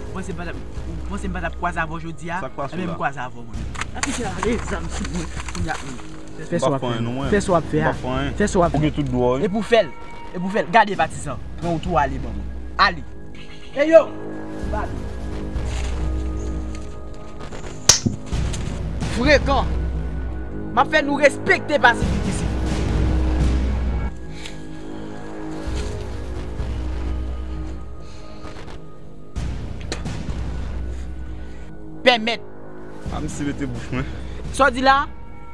Ou panse m pa t ap, ou panse m pa t ap kwaze avè w jodi a? Sa k pase w la? Ebyen, m kwaze avè w, mwen menm. Epi se ale zam sou mwen, kounye a menm. Fè sa w ap fè. Fè sa w ap fè a. Fè sa w ap fè. Ou gen tout dwa, wi. Epi w fè l. Epi w fè l. Gade patizan. Pran wout ou ale ban mwen. Ale. Ey yo! Frekan! M ap fè nou respekte Pasifik isit. Pèmèt. A misye mete bouch mwen. Sa w di la?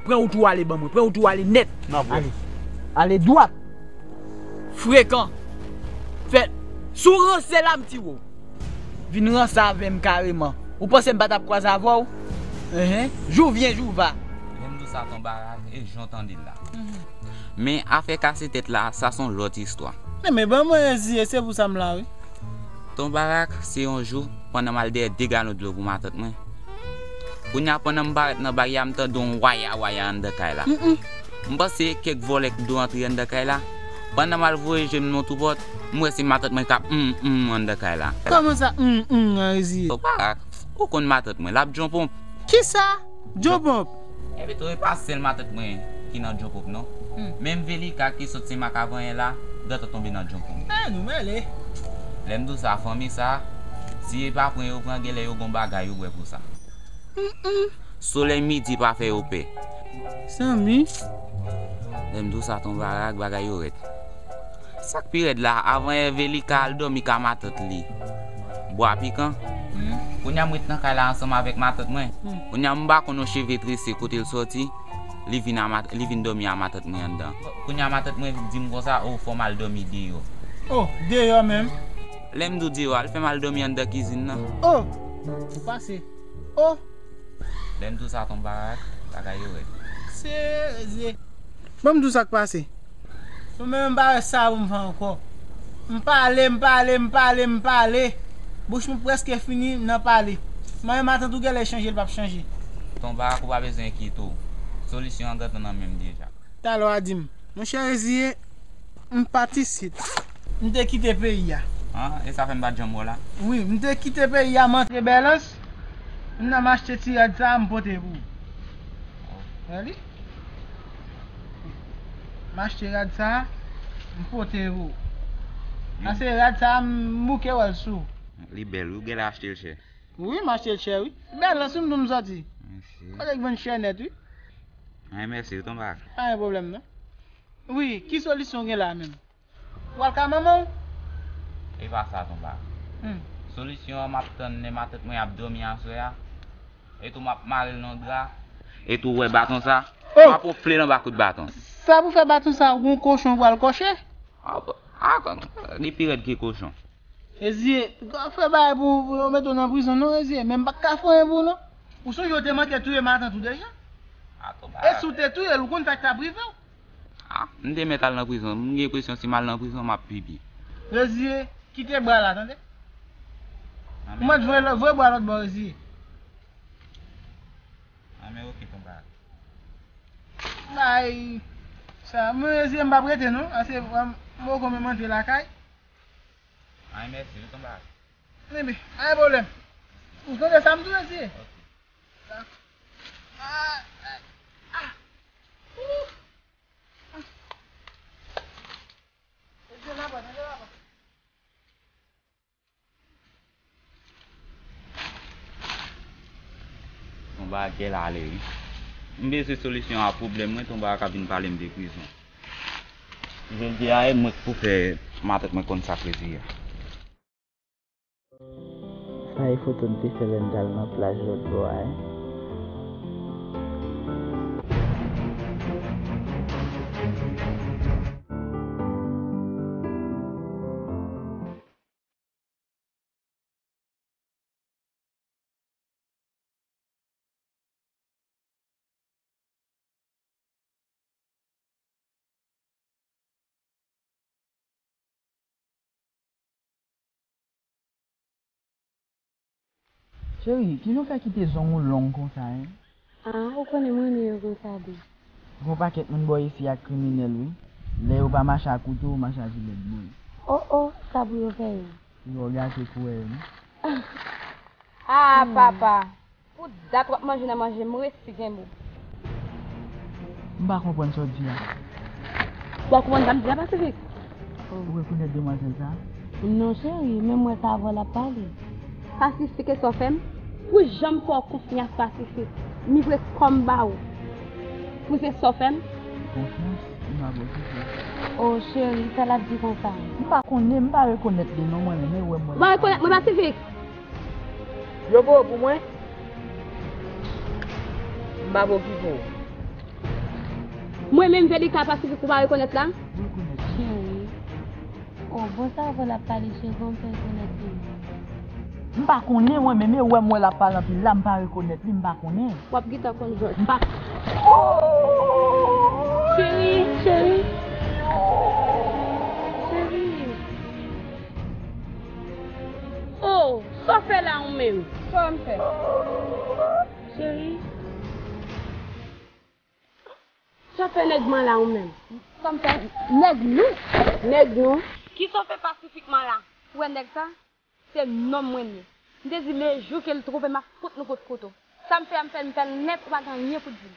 Pran wout ou ale ban mwen. Pran wout ou ale nèt. N ap wè. Ale. Ale dwat. Frekan. Fè, si w ranse la, m tire w. Vin ranse avè m kareman. Ou panse m pa t ap kwaze avè w? Enhen. Jou vyen, jou va. Menm di w sa, Ton Barak, e jan w tande l la. Men afè kase tèt la, sa se yon lòt istwa. Men, men ban mwen reziye, se pou sa m la, wi. Ton Barak, se yon jou, pandan m al dèyè de galon dlo pou matant mwen. Kounye a, pandan m parèt nan baryè a, m tande yon waya waya anndan kay la. M panse kèk vòlè ki dwe antre anndan kay la. Pandan m al voye je m nan tou pòt, m wè se matant mwen k ap m m anndan kay la. Kòman sa m m an reziye? Ton Barak, ou konn matant mwen, l ap djonpon. Kisa? Djonpon. Ebyen, tou e pa sèl matant mwen ki nan djonpon non. Menm Velika ki sot Senmak avan yè la, gentan tonbe nan djonpon. A, nou mele. Lè m di w sa, fanmi sa, si e pa pran yo pran, genlè yo gon bagay yo bwè pou sa. Solèy midi pa fè yo pè. Zanmi. Lè m di w sa, Ton Barak, bagay yo rèd. Sa k pi rèd la, avan yè Velika al dòmi ka matant li. Bwa pikan. Kounye a m ret nan kay la ansanm avèk matant mwen. Kounye a m pa konn yon cheve trese kote l sòti. Li vin a mat-, li vin dòmi a matant mwen anndan. Kounye a matant mwen di m konsa, o, fò m al dòmi deyò. O, deyò menm. Lè m di w deyò a, l fè m al dòmi anndan kizin nan. O, ou pase. O. Lè m di w sa, Ton Barak, bagay yo rèd. Serye. Ban m di w sa k pase. Mwen menm, m pa wè sa pou m fè ankò. M pale, m pale, m pale, m pale. Bouch mwen prèske fini nan pale. Manyen matant ou genlè chanje, l p ap chanje. Ton Barak, ou pa bezwen enkyete w. Solisyon an gentan nan men m deja. Talè w a di m, monchè Reziye, m pati isit. M te kite peyi a. An, e sa fè m pa t janm wè w la? Wi, m te kite peyi a, m antre Bèlans. M nan m achte ti rad sa a, m pote pou ou. Wè li? M achte rad sa a, m pote pou ou. Pase rad sa a, m bouke wè l sou. Li bèl, wi, ou genlè achte l chè. Wi, m achte l chè, wi. Bèlans, wi, m di w m sòti. Mèsi. Kote k vann chè nèt, wi. Ay, mèsi, wi, Ton Barak. Pa gen pwoblèm, non. Wi, ki solisyon w gen la menm? Ou al ka manman w? E pa sa, Ton Barak. Hmm. Solisyon an, m ap tann lè matant mwen ap dòmi aswè a. E tou m ap mare l nan dra. E tou wè baton sa. Oh! M ap wonfle l anba kout baton. Sa pou fè baton sa, ou gon kochon pou al kòche? A, a, li pi rèd ke kochon. Reziye, fè bagay pou, pou yo mete w nan prizon non, Reziye. Men m pa t ka fè anyen pou ou non. Ou sonje yo te manke touye matant ou deja? A, Ton Barak. E si w te touye l, ou konn sa k t ap rive w? A, m te mèt al nan prizon. M gen enpresyon si m al nan prizon, m ap pi byen. Reziye, kite bra la, tande? Ou mèt voye lò-, voye bra lòt bò, Reziye. Anben, oke, Ton Barak. Bay sa, mwen Reziye, m p ap rete non. Ase, m poko menm antre lakay. Ay, mèsi, wi, Ton Barak. Enben, pa gen pwoblèm. Ou tande sa m di w, Reziye? Oke. Dakò. Ah, ah, ah. Ouh. Yon bagay la ale wi. M bezwen solisyon a pwoblèm mwen, Ton Barak ap vin pale m de prizon. Jodi a e mwen k pou fè matant mwen konn sa k rete a. Sa e foto n te fè lè n t al nan plaj lòt bò a, wi. Cheri, kijan w fè kite zong ou long konsa, en? Ah, ou konnen m renmen yo konsa, babe. Gon pakèt moun bò isi a k kriminèl, wi. Lè yo pa mache ak kouto, yo mache ak jilèt bouy. Oh, oh, sa pou yo fè yo? Yo gate kou yo, wi. Ah, papa. Pou dat w ap manje nan manje m resi kenbe w. M pa konprann sa w di a. W ap konprann sa m di a, Pasifik? Ou rekonèt demwazèl sa a? Non, cheri, men m wè sa avè w l ap pale. Pasifik, e sa w fè m? Pou jan m fè w konfyans, Pasifik, m livre kò m ba ou. Pou se sa w fè m? Konfyans? M pa bò kite. O, cheri, sa l ap di konsa? M pa konnen, m pa rekonèt li non, mwen menm, e wè m wè l ap pale. Ou pa rekonèt mwen, Pasifik? Yo voye w pou mwen? M pa bò kite w. Mwen menm Velika Pasifik ou pa rekonèt la? Mwen rekonèt. Cheri. O, bon sa avè l ap pale, cheri, kòman m fè rekonèt li? M pa konnen, mwen menm, e wè m wè l ap pale anpil la, m pa rekonèt li, m pa konnen. W ap gentan konn jòj. M pa. Cheri, cheri. Cheri. O, sa w fè la ou menm? Sa w fè? Cheri. Sa w fè nèg man la ou menm? Sa m fè nèg nou? Nèg nou? Kisa w fè Pasifik man la? Ou wè nèg sa? Se nonm mwen li ye. M te di lejou ke l twonpe m, m ap fout nou kout kouto. Sa m fè a, m fè l, m fè l nèt, ou pa gen anyen pou di m.